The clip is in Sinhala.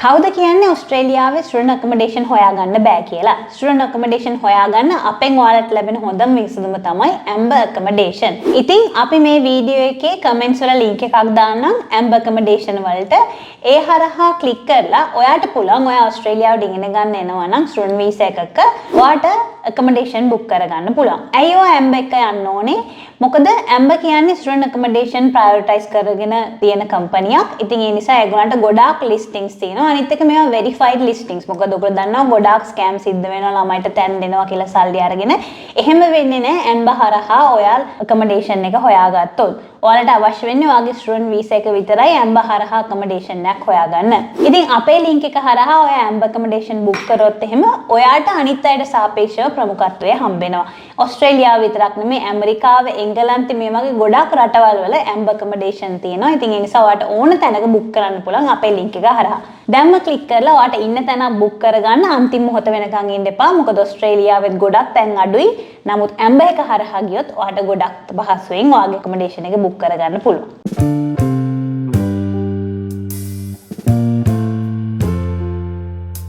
කවුද කියන්නේ ඔස්ට්‍රේලියාවේ ස්ටුඩන්ට් ඇකොමඩේෂන් හොයාගන්න බෑ කියලා? ස්ටුඩන්ට් ඇකොමඩේෂන් හොයාගන්න අපෙන් ඔයාලට ලැබෙන හොඳම විසඳුම තමයි ඇම්බර් ඇකොමඩේෂන්. ඉතින් අපි මේ වීඩියෝ එකේ කමෙන්ට්ස් වල ලින්ක් එකක් දාන්නම් ඇම්බර් ඇකොමඩේෂන් වලට. ඒ හරහා ක්ලික් කරලා ඔයාට පුළුවන් ඔයා ඔස්ට්‍රේලියාවට ඉගෙන ගන්න එනවා නම් ස්ටුඩන්ට් වීසා එකක ඔයාට ඇකොමඩේෂන් බුක් කරගන්න පුළුවන්. ඇයි ඔයා ඇම්බර් එක යන්න ඕනේ? මොකද ඇම්බර් කියන්නේ ස්ටුඩන්ට් ඇකොමඩේෂන් ප්‍රයොරිටයිස් කරගෙන තියෙන කම්පැනියක්. ඉතින් ඒ නිසා ඒගොල්ලන්ට ගොඩාක් ලිස්ටිංස් තියෙනවා. අනිත් එක මේවා වෙරිෆයිඩ් ලිස්ටිංස්. මොකද ඔයගොල්ලෝ දන්නවා ගොඩාක් ස්කෑම් සිද්ධ වෙනවා ළමයිට තැන් දෙනවා කියලා සල්ලි අරගෙන. එහෙම වෙන්නේ නැහැ ඇම්බර් හරහා ඔයා ඇකොමඩේෂන් එක හොයාගත්තොත්. ඔයාලට අවශ්‍ය වෙන්නේ ඔයාගේ ස්ටුඩන්ට් වීසා එක විතරයි ඇම්බර් හරහා ඇකොමඩේෂන් එකක් හොයාගන්න. ඉතින් අපේ ලින්ක් එක හරහා ඔයා ඇම්බර් ඇකොමඩේෂන් බුක් කරොත් එහෙම ඔයාට අනිත් අයට සාපේක්ෂව ප්‍රමුඛත්වය හම්බෙනවා. ඔස්ට්‍රේලියාව විතරක් නෙමෙයි, ඇමරිකාව, එංගලන්තේ මේ වගේ ගොඩාක් රටවල් වල ඇම්බර් ඇකොමඩේෂන් තියෙනවා. ඉතින් ඒ නිසා ඔයාට ඕන තැනක බුක් කරන්න පුළුවන් අපේ ලින්ක් එක හරහා. දැන්ම ක්ලික් කරලා ඔයාට ඉන්න තැනක් බුක් කරගන්න අන්තිම මොහොත වෙනකන් ඉන්න එපා. මොකද ඔස්ට්‍රේලියාවෙත් ගොඩක් තැන් අඩුයි. නමුත් ඇම්බර් එක හරහා ගියොත් ඔයාට ගොඩක් පහසුවෙන් ඔයාගේ ඇකොමඩේෂන් එක බුක් කරගන්න පුළුවන්.